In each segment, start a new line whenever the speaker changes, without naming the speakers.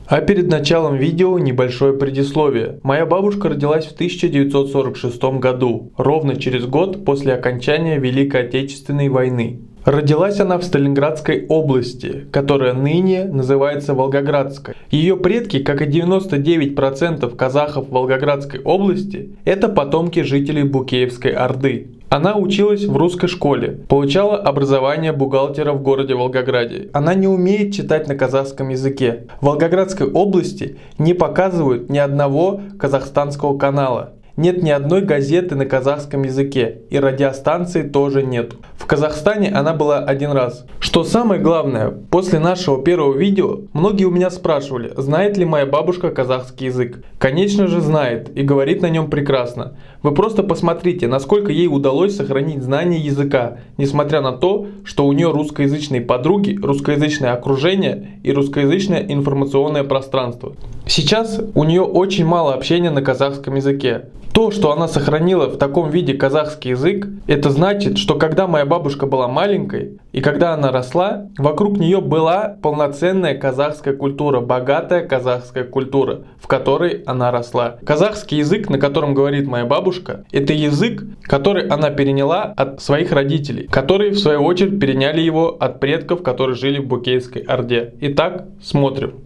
А перед началом видео небольшое предисловие. Моя бабушка родилась в 1946 году, ровно через год после окончания Великой Отечественной войны. Родилась она в Сталинградской области, которая ныне называется Волгоградской. Ее предки, как и 99% казахов Волгоградской области, это потомки жителей Букеевской Орды. Она училась в русской школе, получала образование бухгалтера в городе Волгограде. Она не умеет читать на казахском языке. В Волгоградской области не показывают ни одного казахстанского канала. Нет ни одной газеты на казахском языке, и радиостанции тоже нет. В Казахстане она была один раз. Что самое главное, после нашего первого видео многие у меня спрашивали, знает ли моя бабушка казахский язык. Конечно же, знает и говорит на нем прекрасно. Вы просто посмотрите, насколько ей удалось сохранить знание языка, несмотря на то, что у нее русскоязычные подруги, русскоязычное окружение и русскоязычное информационное пространство. Сейчас у нее очень мало общения на казахском языке. То, что она сохранила в таком виде казахский язык, это значит, что когда моя бабушка была маленькой и когда она росла, вокруг нее была полноценная казахская культура, богатая казахская культура, в которой она росла. Казахский язык, на котором говорит моя бабушка, это язык, который она переняла от своих родителей, которые в свою очередь переняли его от предков, которые жили в Букеевской Орде. Итак, смотрим.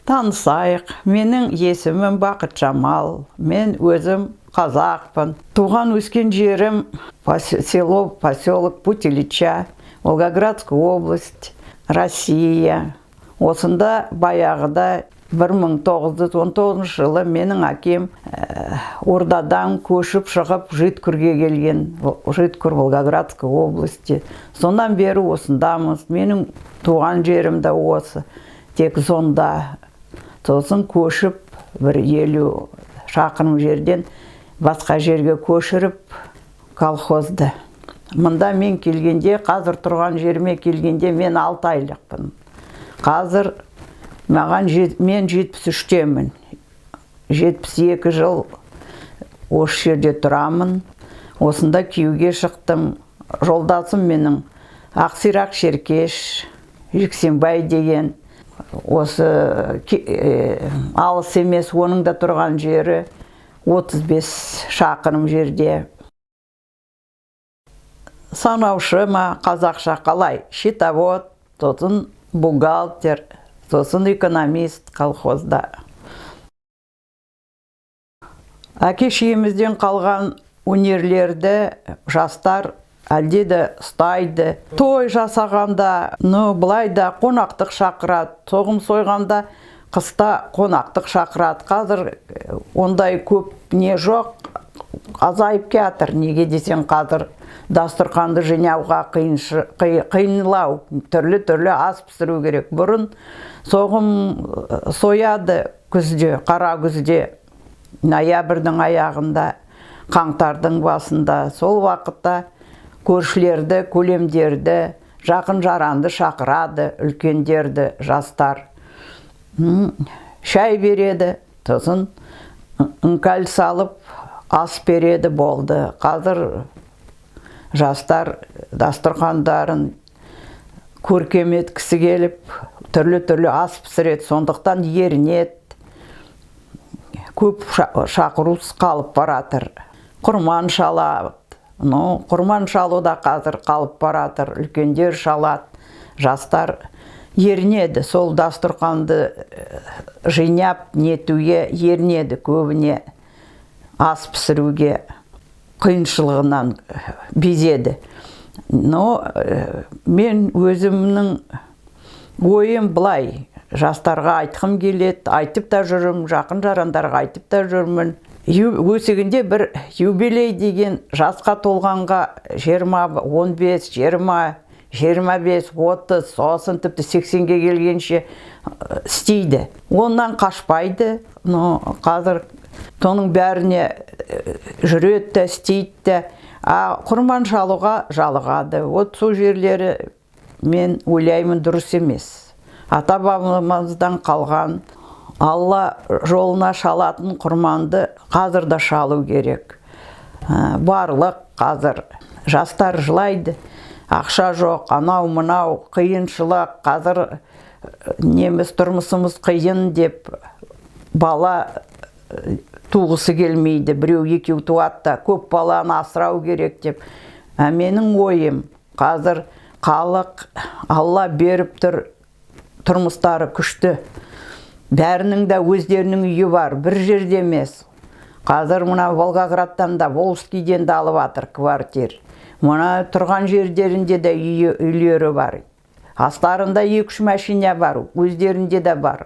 Танысайық. Менің есімім Бақытжамал. Мен өзім қазақпын. Туған өскен жерім село, поселок Путь Ильича, Волгоградская область, Россия. Осында баяғыда 1919 жылы менің әкем Ордадан көшіп шығып, Житкүрге келген. Житкүр, Волгоградской области. Сондан бері осындамыз. Менің туған жерім де осы. Тек сонда. Сосын көшіп, бір 50 шақырым жерден басқа жерге көшіріп колхозды. Мында мен келгенде, қазір тұрған жеріме келгенде, мен 6 айлықпын. Қазір маған мен 73-темін. 72 жыл осы жерде тұрамын. Осында күйеуге шықтым. Жолдасым менің Ақсирақ Шеркеш Жексенбай деген. Осы алыс емес, оның да тұрған жері 35 шақырым жерде. Санаушы ма, қазақша қалай, счетовод, сосын бухгалтер, сосын экономист колхозда. Әке шешемізден қалған өнерлерді жастар әлде де ұстайды. Той жасағанда, ну, былай да қонақтық шақырады, соғым сойғанда қыста қонақтық шақырады. Қазір ондай көп не жоқ, азайып келатыр. Неге десең, қазір дастарханды жинауға қиынлау, түрлі түрлі ас пісіру керек. Бұрын соғым сояды күзде, қара күзде, ноябрьдің аяғында, қаңтардың басында. Сол уақытта көршілерді, көлемдерді, жақын жаранды шақырады, үлкендерді жастар. Шай береді, сосын іңкәл салып ас береді, болды. Қазір жастар дастархандарын көркем еткісі келіп, түрлі түрлі ас пісіреді, сондықтан ерінеді. Көп шақырусыз қалып баратыр. Құрман шалады. Ну, құрман шалу да қазір қалып баратыр. Үлкендер шалады, жастар ерінеді. Сол дастарханды жинап нетуге ерінеді көбіне, ас пісіруге қиыншылығынан безеді. Но мен өзімнің ойым былай: жастарға айтқым келеді, айтып та жүрмін, жақын жарандарға айтып та жүрмін. Өсігінде бір юбилей деген, жасқа толғанға 20, 15, 20, 25, 30, сосын тіпті 80-ге келгенше істейді. Онан қашпайды. Но қазір соның бәріне жүреді де, істейді де, а құрман шалуға жалығады. Вот сол жерлері, мен ойлаймын, дұрыс емес. Ата бабамыздан қалған Алла жолына шалатын құрманды қазір де шалу керек. Барлық қазір жастар жылайды: ақша жоқ, анау мынау қиыншылық. Қазір Неміз тұрмысымыз қиын деп бала туғысы келмейді, біреу екеу туады да көп баланы асырау керек деп. А менің ойым, қазір халық Алла беріп тұр, тұрмыстары күшті. Бәрінің де өздерінің үйі бар, бір жерде емес. Қазір мына Волгоградтан да, Волжскийден де алып жатыр квартир. Мына тұрған жердерінде де үйлері бар. Астарында 2-3 машина бар, өздерінде де бар,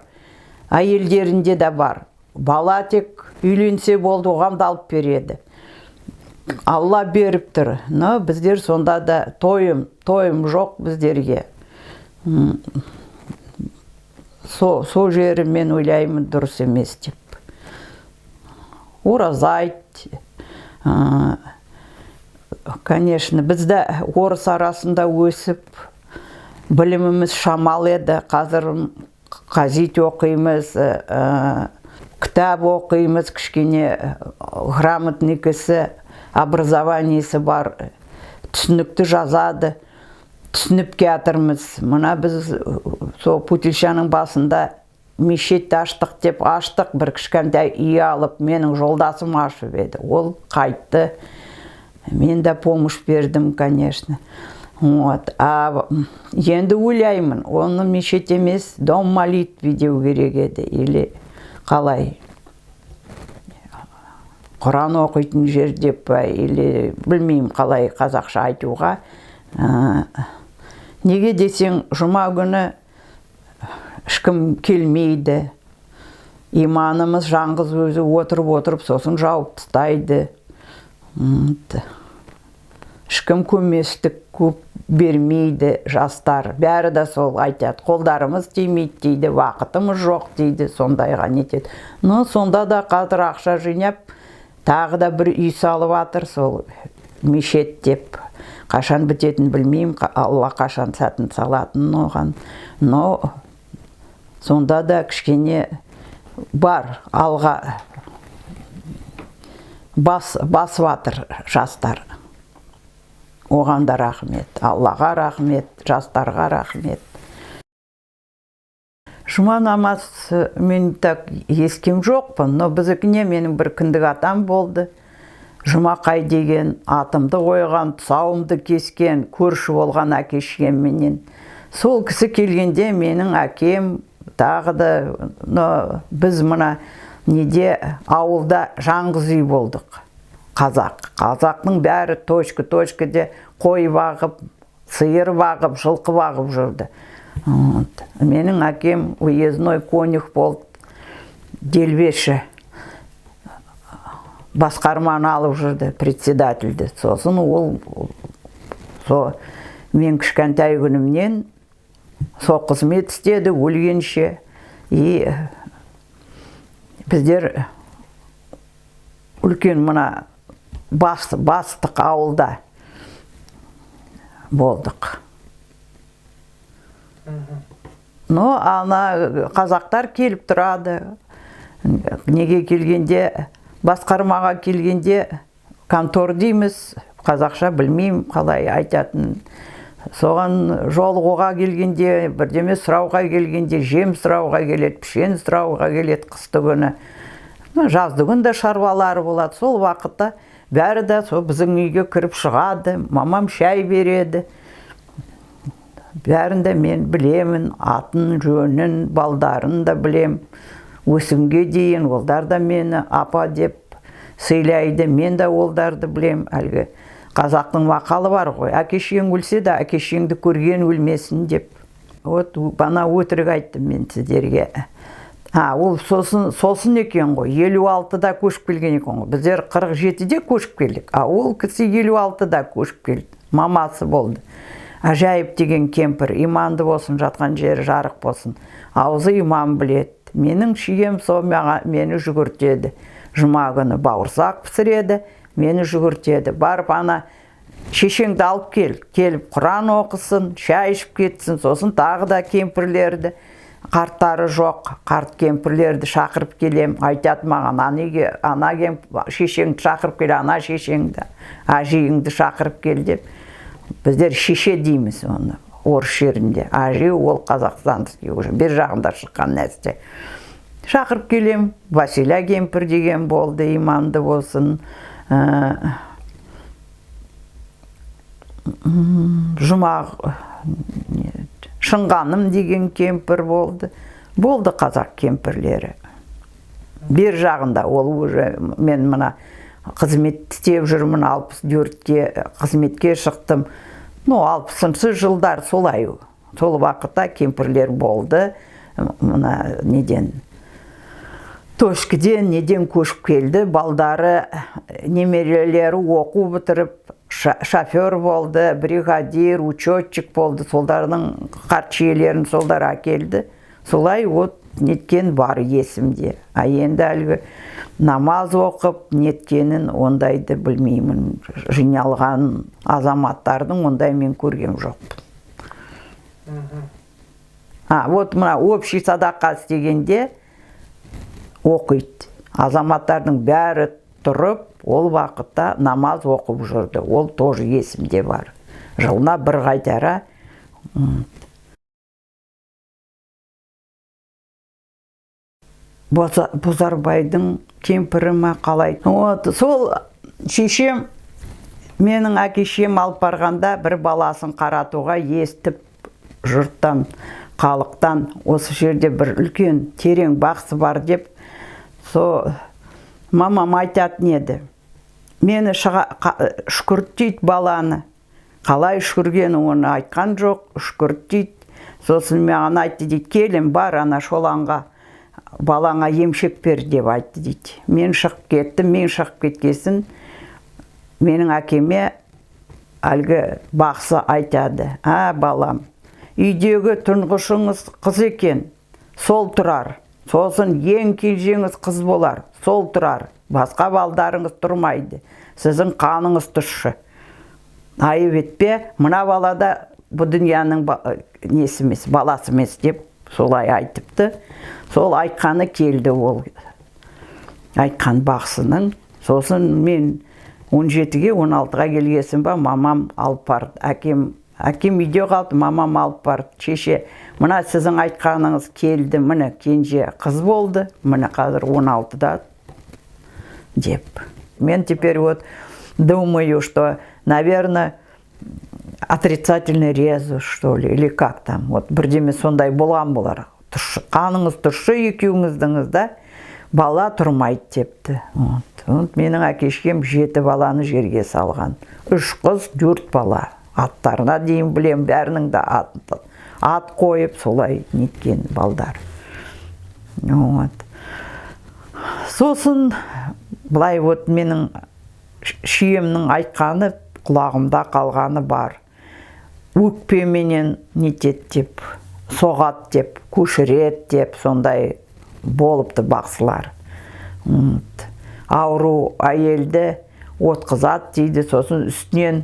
әйелдерінде де бар. Бала тек үйленсе болды, оған да алып береді. Алла беріп тұр. Но біздер сонда да тойым жоқ біздерге. Со жері мен ойлаймын дұрыс емес деп. Ораза айт. Конечно, бізді орыс арасында өсіп, біліміміз шамалы еді. Қазір газет оқимыз, кітап оқимыз, кішкене грамотный кісі, образованиесі бар, түсінікті жазады, түсініп келатырмыз. Мына біз сол Путилшаның басында мешітті аштық деп аштық, бір кішкентай үй алып, менің жолдасым ашып еді. Ол қайтты. Мен де помощь бердім, конечно. Вот. А енді ойлаймын, оны мешіт емес, дом молитвы деу керек еді, или қалай? Құран оқитын жер деп па, или білмеймін қалай қазақша айтуға. Неге десең, жұма күні ешкім келмейді. Иманымыз жаңғыз өзі отырып-отырып сосын жауып тастайды. Ешкім көместік көп бермейді жастар. Бәрі де сол айтады. Қолдарымыз тимейді дейді, уақытымыз жоқ дейді, сондайға нетеді. Но сонда да қазір ақша жинап, тағы да бір үй салып жатыр сол мешіт деп. Қашан бітетін білмеймін, Алла қашан сәтін салатынын оған. Но сонда да кішкене бар, алға басып жатыр жастар. Оған да рахмет, Аллаға рахмет, жастарға рахмет. Жұма намаз мен так ескем жоқпын, но біздікіне менің бір кіндік атам болды. Жұмақай деген атымды қойған, тұсауымды кескен, көрші болған әке шешемменен. Сол кісі келгенде менің әкем тағы да, но біз мына неде ауылда жаңғыз үй болдық. Қазақ. Қазақтың бәрі точка-точкаде қой бағып, сиыр бағып, жылқы бағып жүрді. Вот. Менің әкем уездной конюх болды, делбеші. Басқарманы алып жүрді, председательді. Сосын ол со, мен кішкентай күнімнен со қызмет істеді өлгенше. И біздер үлкен мына бастық ауылда болдық. Но ана қазақтар келіп тұрады. Неге келгенде, басқармаға келгенде контор дейміз, қазақша білмеймін қалай айтатын. Соған жолығуға келгенде, бірдеме сұрауға келгенде, жем сұрауға келеді, пішен сұрауға келеді қысты күні. Жазды күні де шаруалары болады. Сол уақытта бәрі де сол біздің үйге кіріп шығады, мамам шай береді. Бәрін де мен білемін, атын, жөнін, балдарын да білем. Өсімге дейін олдар да мені апа деп сыйлайды, мен де олдарды білем. Әлгі қазақтың мақалы бар ғой, әке шешең өлсе де әке шешеңді көрген өлмесін деп. Вот бана өтірік айттым мен сіздерге. Ол сосын екен ғой, 56-да көшіп келген екен ғой. Біздер 47-де көшіп келдік, а ол кісі 56-да көшіп келді. Мамасы болды. Ажайып деген кемпір, иманды болсын, жатқан жері жарық болсын. Аузы иман біледі. Менің шием сол мені жүгіртеді. Жұма күні бауырсақ пісіреді, мені жүгіртеді. Барып ана шешеңді алып кел, келіп Құран оқысын, шай ішіп кетсін, сосын тағы да кемпірлерді, қарттары жоқ, қарт кемпірлерді шақырып келем, айтады маған, ана шешеңді шақырып кел, ана шешеңді, әжейіңді шақырып кел деп. Біздер шеше дейміз оны. Орыс жерінде. Әже ол қазақстандский уже, бер жағында шыққан нәрсе. Шақырып келем, Василя кемпір деген болды, иманды болсын. Жұмақ Шынғаным деген кемпір болды. Болды қазақ кемпірлері. Бер жағында ол уже мен мына қызмет істеп жүрмін, 64-те қызметке шықтым. Ну, 60-шы жылдар солай. Сол уақытта кемпірлер болды. Мына неден, Тошкіден, неден көшіп келді. Балдары, немерелері оқу бітіріп, шофер болды, бригадир, учетчик болды. Солардың қарт шиелерін солдар әкелді. Солай вот неткен бар есімде. А енді әлгі намаз оқып неткенін, ондайды білмеймін. Жиналған азаматтардың ондай мен көргем жоқпын. А, вот мына общий садақа істегенде оқиды. Азаматтардың бәрі тұрып, ол уақытта намаз оқып жүрді. Ол тоже есімде бар. Жылына бір қайтара. Бозарбайдың кемпірі ма қалай. Вот, сол шешем, менің әке шешем алып барғанда бір баласын қаратуға естіп жұрттан, халықтан, осы жерде бір үлкен терең бақсы бар деп, со мамам айтатын еді. Мені үшкірт дейді баланы. Қалай үшкіргені оны айтқан жоқ, үшкірт дейді. Сосын маған айтты дейді, келін бар ана шоланға, балаңа емшек бер деп айтты дейді. Мен шығып кеттім, мен шығып кеткесін менің әкеме әлгі бақсы айтады. А, балам, үйдегі тұңғышыңыз қыз екен, сол тұрар. Сосын ең кенжеңіз қыз болар, сол тұрар. Басқа балдарыңыз тұрмайды. Сіздің қаныңыз тұщы. Айып етпе, мына балада бұ дүнияның несі емес, баласы емес деп солай айтыпты. Сол айтқаны келді ол. Айтқан бақсының. Сосын мен 17-ге, 16-ға келгесін ба, мамам алып барды. Әкем үйде қалды, мамам алып барды. Шеше, мына сіздің айтқаныңыз келді, міне кенже қыз болды, міне қазір 16-да деп. Мен теперь вот думаю, что, наверное, отрицательный резус, что ли, или как там. Вот бірдеме сондай болған болар. Тұщы, қаныңыз тұщы екеуіңіздің, да, бала тұрмайды депті. Вот. Вот менің әке шешем 7 баланы жерге салған. 3 қыз, 4 бала. Аттарына дейін білем, бәрінің де ат қойып солай неткен балдар. Вот. Сосын былай вот менің шиемнің айтқаны құлағымда қалғаны бар. Өкпеменен нетет деп, соғат деп, көшірет деп, сондай болыпты бақсылар. Вот. Ауру әйелді отқызады дейді, сосын үстінен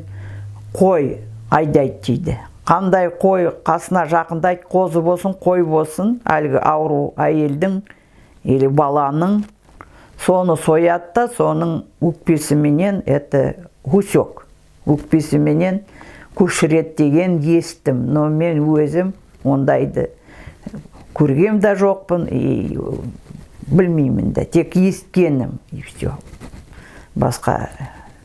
қой айдайды дейді. Қандай қой қасына жақындайды, қозы болсын, қой болсын, әлгі ауру әйелдің или баланың, соны сояды да, соның өкпесіменен, это гусек, өкпесіменен көшіреді деген естім. Но мен өзім ондайды көргем да жоқпын, и білмеймін де, тек есткенім, и все. Басқа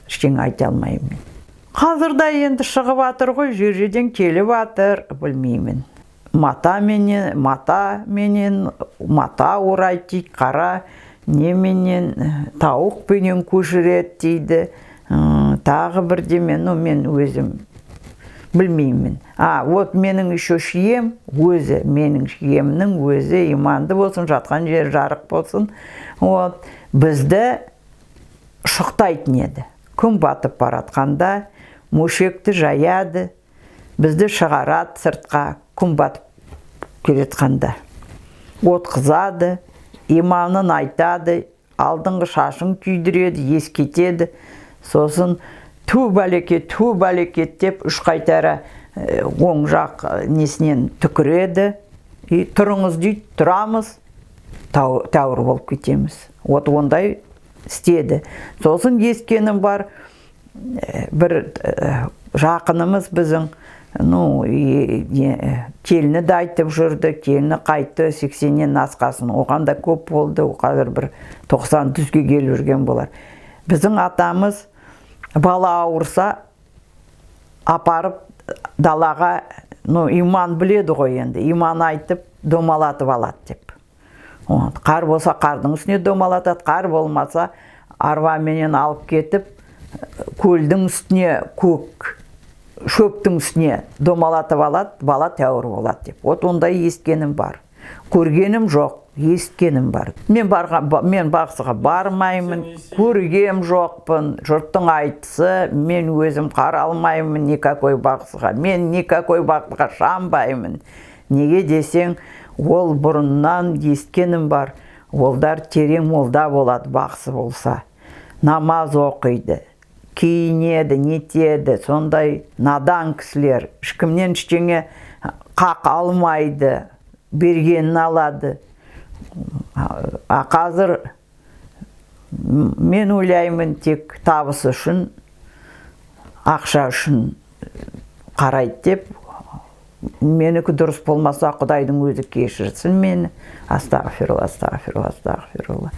ештеңе айта алмаймын мен. Қазір да енді шығып жатыр ғой, жер жерден келіп жатыр, білмеймін. Матаменен, матаменен, мата орайды дейді, қара неменен, тауықпенен көшіреді дейді, тағы бірдеме, но мен өзім білмеймін. А, вот менің еще шием өзі, менің шиемнің өзі иманды болсын, жатқан жері жарық болсын. Вот, бізді шықтайтын еді. Күн батып баратқанда мөшекті жаяды, бізді шығарады сыртқа, күн батып келе жатқанда. Отқызады, иманын айтады, алдыңғы шашын күйдіреді, ескетеді. Сосын ту бәлекет, ту бәлекет деп үш қайтара оң жақ несінен түкіреді. И тұрыңыз дейді, тұрамыз, тәуір болып кетеміз. Вот ондай істеді. Сосын ескенім бар, бір жақынымыз біздің Ну, келіні де айтып жүрді, келіні қайтты 80-нен асқасын. Оған да көп болды, ол қазір бір 90 түзге келіп жүрген болар. Біздің атамыз бала ауырса, апарып далаға, ну, иман біледі ғой енді, иман айтып домалатып алады деп. Вот. Қар болса, қардың үстіне домалатады, қар болмаса, арбаменен алып кетіп, көлдің үстіне, көк шөптің үстіне домалатып алады, бала тәуір болады деп. Вот ондай ескенім бар. Көргенім жоқ, есіткенім бар. Мен барған, мен бақсыға бармаймын, көргем жоқпын. Жұрттың айтысы, мен өзім қаралмаймын никакой бақсыға. Мен никакой бақсыға шанбаймын. Неге десең, ол бұрыннан ескенім бар. Олдар терең молда болады бақсы болса. Намаз оқиды, киінеді, нетеді, сондай надан кісілер. Ешкімнен ештеңе қақ алмайды, бергенін алады. А қазір мен ойлаймын, тек табыс үшін, ақша үшін қарайды деп. Менікі дұрыс болмаса, Құдайдың өзі кешірсін мені. Астағфирулла, астағфирулла, астағфирулла.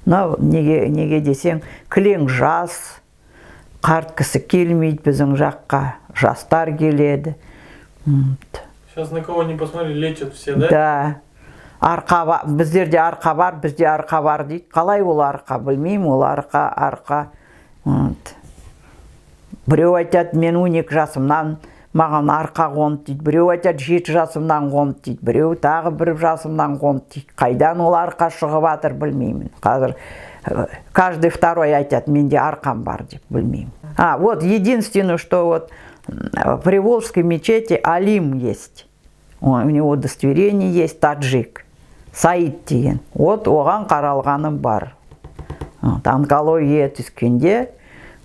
Мынау неге десең, кілең жас, қарт кісі келмейді біздің жаққа, жастар келеді.
Сейчас на кого не посмотри, лечат все, да?
Да. Арқа біздерде арқа бар, бізде арқа бар дейді. Қалай ол арқа, білмеймін, ол арқа, арқа. Вот. Біреу айтады, мен 12 жасымнан маған арқа қонды дейді. Біреу айтады, 7 жасымнан қонды дейді. Біреу тағы 1 жасымнан қонды дейді. Қайдан ол арқа шығып жатыр, білмеймін. Қазір каждый второй айтады, менде арқам бар деп, білмеймін. А, вот единственное, что вот в Приволжской мечети Алим есть. У него удостоверение есть, таджик. Саид деген. Вот оған қаралғаным бар. Вот, онкология түскенде,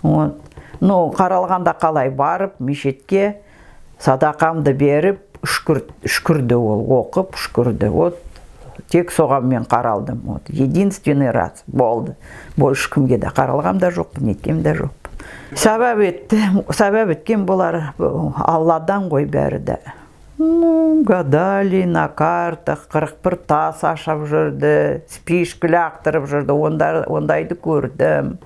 вот, ну, қаралғанда қалай барып, мешітке садақамды беріп, үшкір, үшкірді ол, оқып, үшкірді. Вот, тек соған мен қаралдым. Вот, единственный раз болды. Больше кімге де қаралғам да жоқпын, неткем де жоқпын. Сәбәп етті, сәбәп еткен болар, Алладан ғой бәрі де. Ну, гадали на картах, 41 тас ашып жүрді, спичка лақтырып жүрді, ондайды көрдім.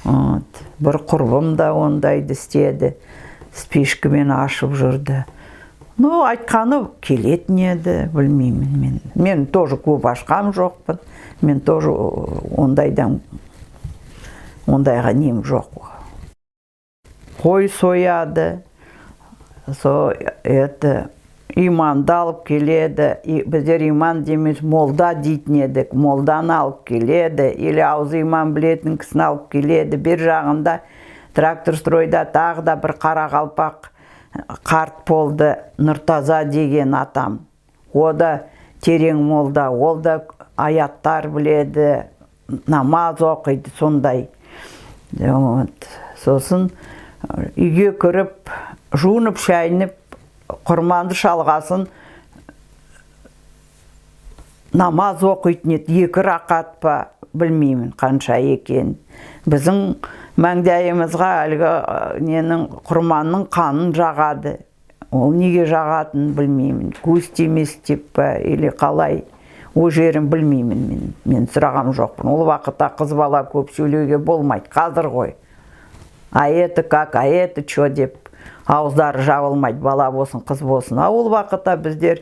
Вот. Бір құрбым да ондайды істеді, спичкамен ашып жүрді. Ну, айтқаны келетін еді, білмеймін мен. Мен тоже көп ашқан жоқпын, мен тоже ондайдан, ондайға нем жоқ. Қой сояды, со, это, иманды алып келеді. И біздер иман дейміз, молда дейтін едік, молданы алып келеді, или аузы иман білетін кісіні алып келеді. Бер жағында Тракторстройда тағы да бір қарақалпақ қарт болды, Нұртаза деген атам. О да терең молда, ол да аяттар біледі, намаз оқиды, сондай. Вот. Сосын үйге кіріп, жуынып, шайынып, құрманды шалғасын намаз оқитын еді, 2 рақат па, білмеймін қанша екен. Біздің маңдайымызға әлгі ненің, құрманның қанын жағады. Ол неге жағатынын білмеймін. Көз тимес деп па, или қалай, о жерін білмеймін мен. Мен сұраған жоқпын. Ол уақытта қыз бала көп сөйлеуге болмайды, қазір ғой. А это как, а это чё деп ауыздары жабылмайды, бала болсын, қыз болсын. А ол уақытта біздер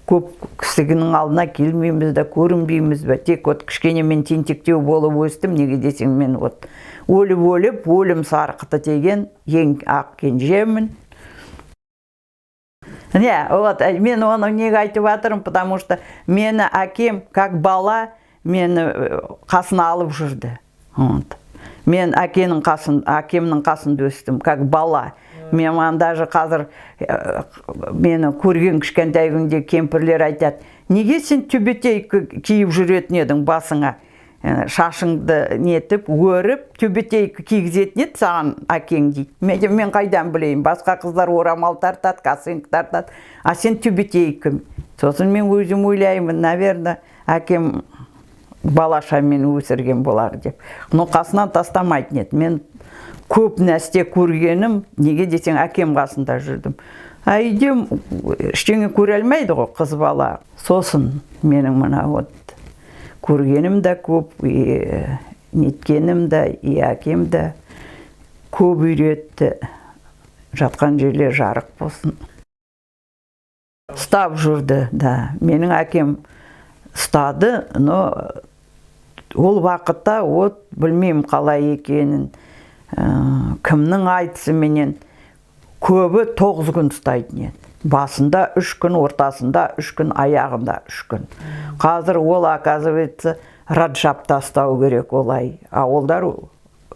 көп кісінің алдына келмейміз да, көрінбейміз бе. Тек вот кішкене мен тентектеу болып өстім, неге десең, мен вот өліп-өліп, өлім сарқыты деген ең ақ кенжемін. Не, вот, мен оны неге айтып жатырмын, потому что мені әкем, как бала, мені қасына алып жүрді. Вот. Мен әкемнің қасында өстім, как бала. Мен маған даже қазір мені көрген кішкентай күнде кемпірлер айтады, неге сен тюбетейка киіп жүретін едің басыңа? Шашыңды нетіп, өріп, тюбетейка кигізетін еді саған әкең дейді. Мен айтамын, мен қайдан білейін, басқа қыздар орамал тартады, косынка тартады, а сен тюбетейка. Сосын мен өзім ойлаймын, наверное, әкем балаша мені өсірген болар деп. Но қасынан тастамайтын еді. Мен көп нәрсе көргенім, неге десең, әкем қасында жүрдім. А үйде ештеңе көре алмайды ғой қыз бала. Сосын менің мына вот көргенім де көп, и неткенім де, и әкем де көп үйретті. Жатқан жерлер жарық болсын. Ұстап жүрді, да. Менің әкем ұстады, но ол уақытта вот білмеймін қалай екенін, кімнің айтысыменен көбі 9 күн ұстайтын еді. Басында 3 күн, ортасында 3 күн, аяғында 3 күн. Қазір ол, оказывается, Раджапта ұстау керек олай. А олдар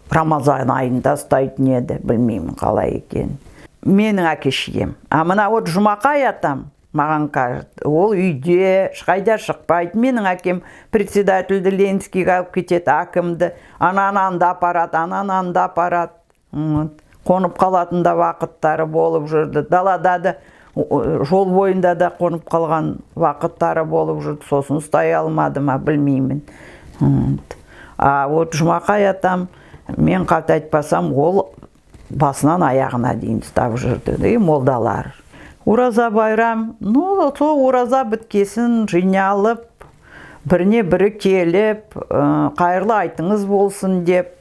Рамазан айында ұстайтын еді, білмеймін қалай екенін. Менің әке шешем. А мына вот Жұмақай атам, маған кажется, ол үйде ешқайда шықпайды. Менің әкем председательді Ленскийге алып кетеді, әкімді, ананы анда апарады, ананы анда апарады. Вот. Қонып қалатын да уақыттары болып жүрді. Далада да, жол бойында да қонып қалған уақыттары болып жүрді. Сосын ұстай алмады ма, білмеймін. Вот. А вот Жұмақай атам, мен қате айтпасам, ол басынан аяғына дейін ұстап жүрді. И молдалар. Ораза байрам, ну, сол ораза біткесін жиналып, біріне бірі келіп, қайырлы айтыңыз болсын деп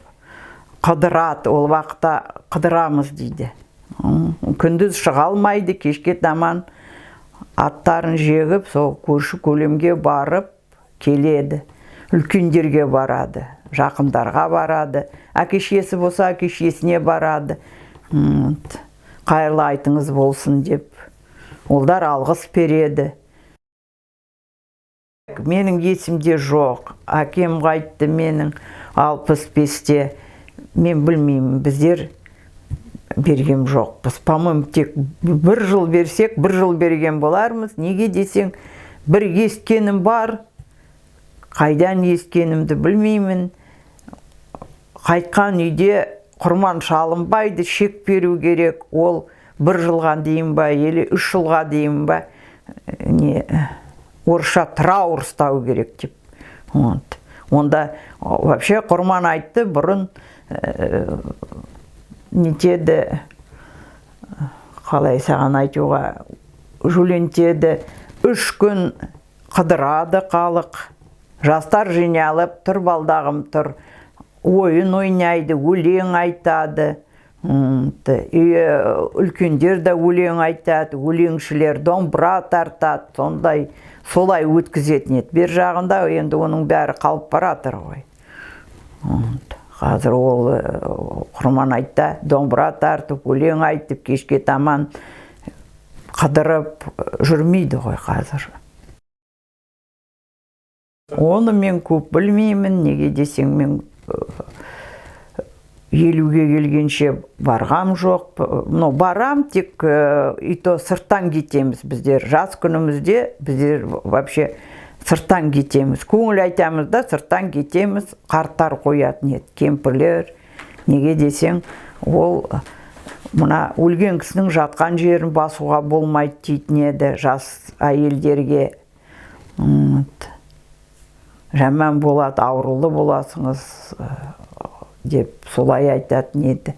қыдырады. Ол уақытта қыдырамыз дейді. Күндіз шыға алмайды, кешке таман аттарын жегіп, сол көрші көлемге барып келеді. Үлкендерге барады, жақындарға барады, әке шешесі болса, әке шешесіне барады. Қайырлы айтыңыз болсын деп олар алғыс береді. Менің есімде жоқ. Әкем қайтты менің 65-те. Мен білмеймін, біздер берген жоқпыз. По-моему, тек бір жыл берсек, бір жыл берген болармыз. Неге десең, бір ескенім бар, қайдан ескенімді білмеймін. Қайтқан үйде құрман шалынбайды, шек беру керек. Ол бір жылға дейін ба, или 3 жылға дейін ба, не, орысша траур ұстау керек деп. Вот. Онда вообще құрман айтты бұрын, нетеді, қалай саған айтуға, жөлентеді, 3 күн қыдырады халық, жастар жиналып, тұр балдағым тұр, ойын ойнайды, өлең айтады. И үлкендер де өлең айтады, өлеңшілер домбыра тартады, сондай солай өткізетін еді. Бер жағында енді оның бәрі қалып баратыр ғой. Қазір ол құрман айтта домбыра тартып, өлең айтып, кешке таман қыдырып жүрмейді ғой қазір. Оны мен көп білмеймін, неге десең, мен 50-ге келгенше барғам жоқ. Но барам тек, и то сырттан кетеміз біздер. Жас күнімізде біздер вообще сырттан кетеміз. Көңіл айтамыз да, сырттан кетеміз, қарттар қоятын еді, кемпірлер. Неге десең, ол мына өлген кісінің жатқан жерін басуға болмайды дейтін еді жас әйелдерге. Жаман болады, аурулы боласыңыз деп солай айтатын еді.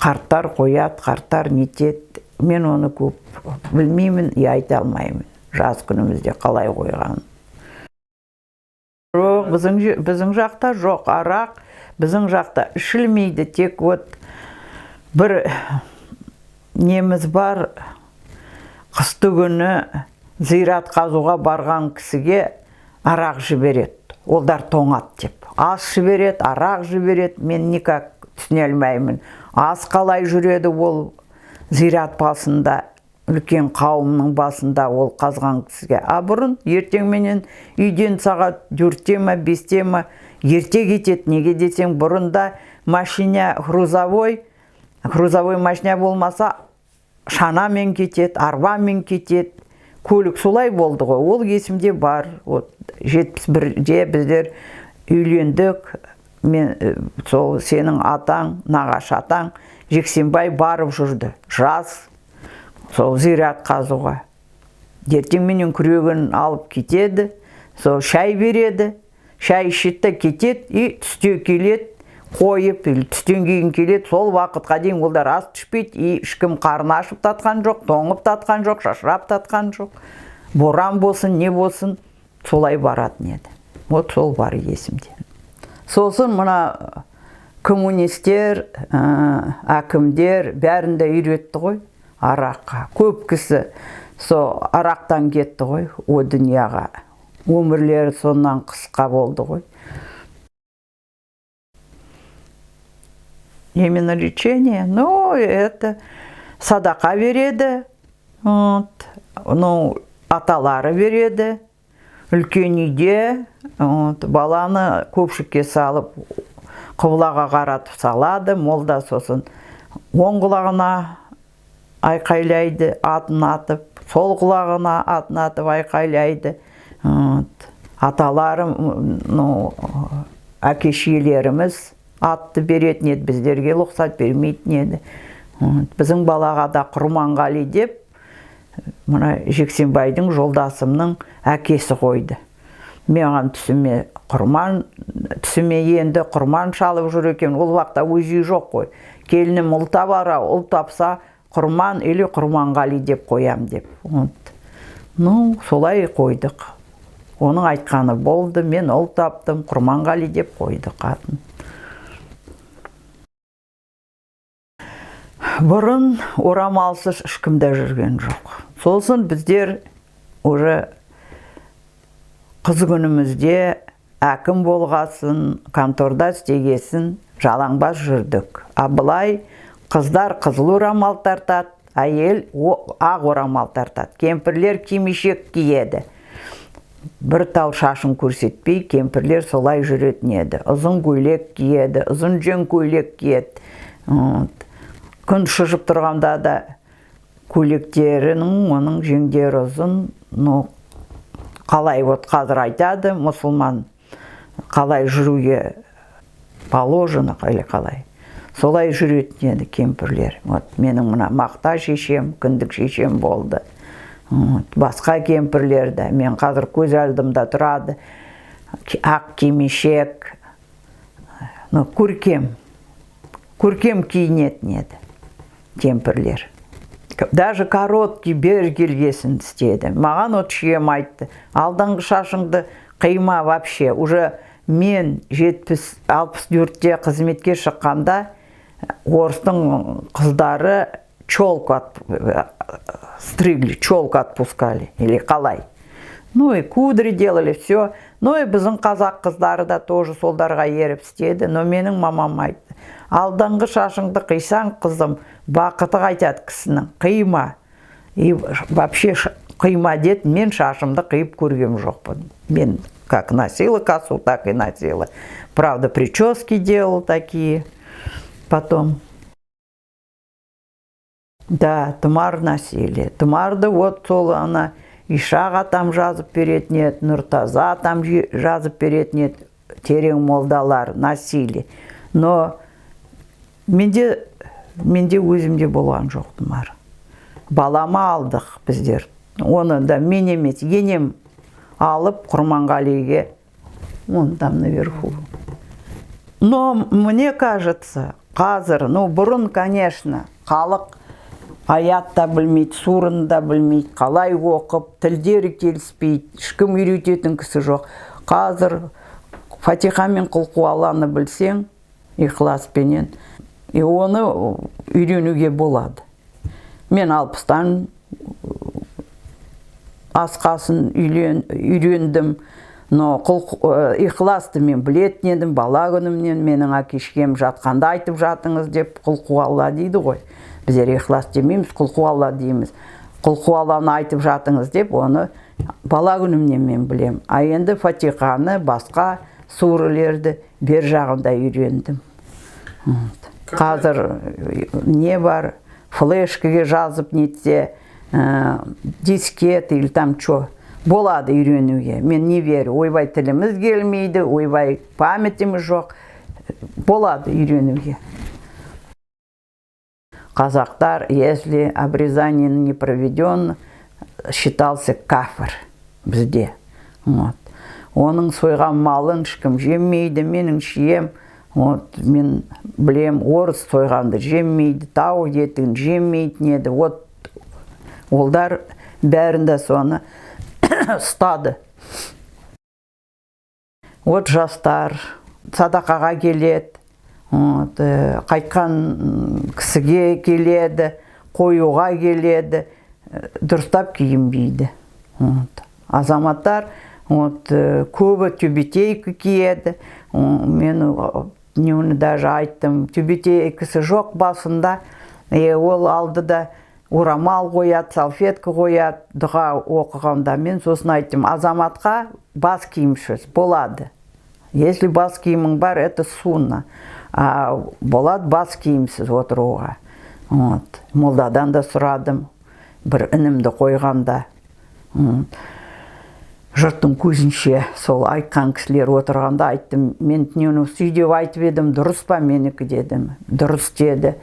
Қарттар қояды, қарттар нетеді. Мен оны көп білмеймін и айта алмаймын. Жас күнімізде қалай қойған. Жоқ, біздің жақта жоқ, арақ біздің жақта ішілмейді. Тек вот бір неміз бар, қысты күні зират қазуға барған кісіге арақ жібереді. Олдар тоңады деп. Ас жібереді, арақ жібереді, мен никак түсіне алмаймын. Ас қалай жүреді ол зират басында, үлкен қауымның басында ол қазған кісіге. А бұрын ертеңменен үйден сағат 4-те ма, 5-те ма ерте кетеді. Неге десең, бұрында машина грузовой, грузовой машина болмаса шанамен кетеді, арбамен кетеді. Көлік солай болды ғой, ол есімде бар. Вот 71-де біздер үйлендік, мен, сол сенің атаң, нағашы атаң Жексенбай барып жүрді, жас, сол зират қазуға. Ертеңменен күрегін алып кетеді, сол шай береді, шай ішеді де кетеді, и түсте келеді, Қойып, или түстен кейін келеді, сол уақытқа дейін олар ас түшпейді, и ешкім қарны ашып татқан жоқ, тоңып татқан жоқ, шашырап татқан жоқ. Боран болсын, не болсын, солай баратын еді. Вот сол бар есімде. Сосын мына коммунистер, әкімдер бәрін де үйретті ғой араққа. Көп кісі со арақтан кетті ғой о дүнияға. Өмірлері сонан қысқа болды ғой. Именно лечение, ну, это садақа береді, вот, ну, аталары береді, үлкен үйде, вот, баланы көпшікке салып, құбылаға қаратып салады, молда сосын оң құлағына айқайлайды, атын атып, сол құлағына атын атып айқайлайды. Вот. Аталарым, ну, әке шешелеріміз атты беретін еді, біздерге рұқсат бермейтін еді. Вот. Біздің балаға да Құрманғали деп, мына Жексенбайдың жолдасымның әкесі қойды. Маған түсіме Құрман, түсіме енді Құрман шалып жүр екен. Ол уақытта өз үйі жоқ қой. Келінім ұл табара, ұл тапса Құрман или Құрманғали деп қоям деп. Вот. Ну, солай қойдық. Оның айтқаны болды, мен ұл таптым, Құрманғали деп қойдық атын. Бұрын орамалсыз ешкім де жүрген жоқ. Сосын біздер уже қыз күнімізде әкім болғасын, конторда істегесін жалаңбас жүрдік. А былай қыздар қызыл орамал тартады, әйел ақ орамал тартады. Кемпірлер кимешек киеді. Бір тал шашын көрсетпей, кемпірлер солай жүретін еді. Ұзын көйлек киеді, ұзын жең көйлек киеді. Вот. Күн шыжып тұрғанда да көйлектерінің, оның жеңдері ұзын. Ну, қалай вот қазір айтады, мұсылман қалай жүруге положено, или қалай. Солай жүретін еді кемпірлер. Вот менің мына мақта шешем, кіндік шешем болды. Вот, басқа кемпірлер де, мен қазір көз алдымда тұрады. Ақ кимешек, ну, көркем, көркем киінетін еді кемпірлер. Даже короткий бер келгесін істеді. Маған от шием айтты, алдыңғы шашыңды қима вообще. Уже мен 64-те қызметке шыққанда орыстың қыздары челку стригли, челку отпускали, или қалай. Ну и кудри делали, все. Ну и біздің қазақ қыздары да тоже солдарға еріп істеді. Но менің мамам айтты, алдыңғы шашыңды қисаң, қызым, бақыты қайтады кісінің, қима. И вообще қима деді, мен шашымды қиып көргем жоқпын. Мен как носила косу, так и носила. Правда, прически делала такие потом. Да, тұмар носили. Тұмарды вот сол ана Ишақ атам жазып беретін еді, Нұртаза атам жазып беретін еді, терең молдалар носили. Но менде өзімде болған жоқ тұмар. Балама алдық біздер. Оны да мен емес, енем алып Құрманғалиге, он там наверху. Но мне кажется, қазір, ну бұрын, конечно, халық аят та білмейді, сурын да білмейді, қалай оқып, тілдері келіспейді, ешкім үйрететін кісі жоқ. Қазір Фатиха мен Құлқуалланы білсең, ихласпенен, и оны үйренуге болады. Мен 60-тан асқасын үйрендім, но ихласты мен білетін едім, бала күнімнен менің әке шешем жатқанда айтып жатыңыз деп Құлқуалла дейді ғой. Біздер ихлас демейміз, Құлқуалла дейміз. Құлқуалланы айтып жатыңыз деп, оны бала күнімнен мен білем. А енді Фатиханы, басқа сүрелерді бер жағында үйрендім. Вот. Қазір не бар, флешкаге жазып нетсе, дискет или там чё, болады үйренуге. Мен не верю, ойбай тіліміз келмейді, ойбай памятіміз жоқ, болады үйренуге. Қазақтар, если обрезание не проведен, считался кафір бізде. Вот. Оның сойған малын ешкім жемейді, менің шием Вот, мен білем, орыс сойғанды жемейді, тауық етін жемейтін еді. Вот, олдар бәрінде соны ұстады. Вот жастар садақаға келеді, вот, қайтқан кісіге келеді, қоюға келеді, дұрыстап киінбейді. Вот. Азаматтар, вот, көбі тюбетейка киеді. Мен оны даже айттым, тюбетейкасы жоқ басында, ол алды да орамал қояды, салфетка қояды дұға оқығанда. Мен сосын айттым, азаматқа бас киімсіз болады. Если бас киімің бар, это сунна. А болады бас киімсіз отыруға. Вот. Молдадан да сұрадым, бір інімді қойғанда. Жұрттың көзінше сол айтқан кісілер отырғанда айттым, мен түнеуін деп айтып едім, дұрыс па менікі дедім. Дұрыс деді.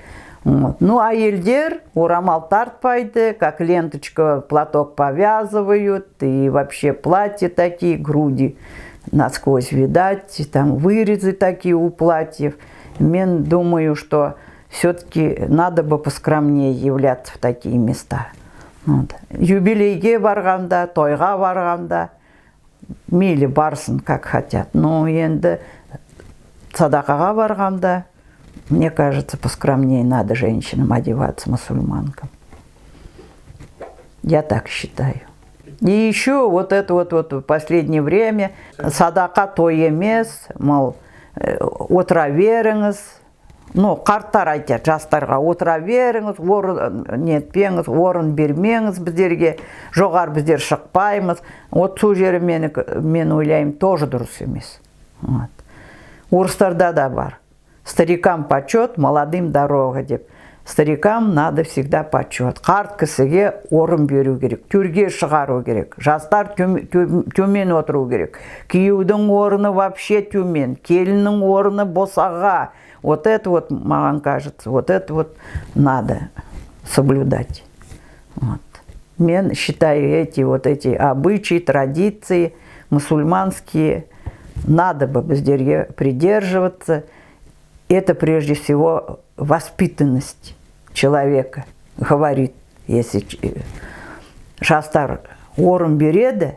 Вот. Ну, әйелдер орамал тартпайды, как ленточка, платок повязывают, и вообще платья такие, груди насквозь видать, там вырезы такие у платьев. Мен думаю, что все-таки надо бы поскромнее являться в такие места. Вот. Юбилейге барғанда, тойға барғанда, мейлі барсын, как хотят. Но енді садақаға барғанда, мне кажется, поскромнее надо женщинам одеваться, мусульманкам. Я так считаю. И еще вот это вот в последнее время садақа той емес, мол, отыра беріңіз. Ну, қарттар айтады жастарға, отыра беріңіз, орын нетпеңіз, орын бермеңіз біздерге, жоғары біздер шықпаймыз. Вот сол жері мен ойлаймын, тоже дұрыс емес. Вот. Орыстарда да бар. Старикам почет, молодым дорога деп. Старикам надо всегда почет. Қарт кісіге орын беру керек, төрге шығару керек. Жастар төмен отыру керек. Күйеудің орны вообще төмен, келіннің орны босаға. Вот это вот, маған кажется, вот это вот надо соблюдать. Вот. Мен считаю, эти вот эти обычаи, традиции мусульманские, надо бы біздерге придерживаться. Это прежде всего воспитанность человека, говорит, если жастар орын береді,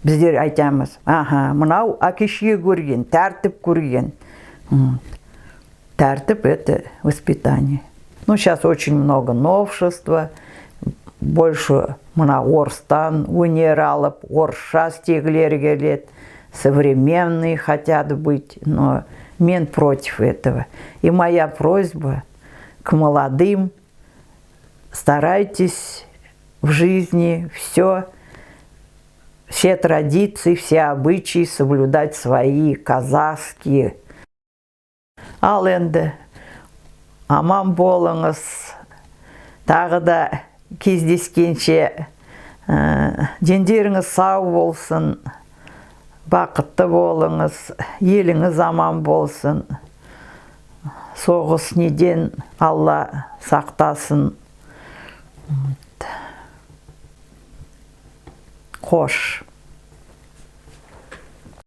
біздер айтамыз, аха, мынау әке шеше көрген, тәртіп көрген. Вот. Тәртіп – это воспитание. Ну, сейчас очень много новшества, больше мына орыстан өнер алып, орысша істегілері келеді, современные хотят быть, но мен против этого. И моя просьба к молодым: старайтесь в жизни все традиции, все обычаи соблюдать свои, казахские. Ал енді аман болыңыз, тағы да кездескенше, дендеріңіз сау болсын, бақытты болыңыз, еліңіз аман болсын, соғыс неден Алла сақтасын. Қош.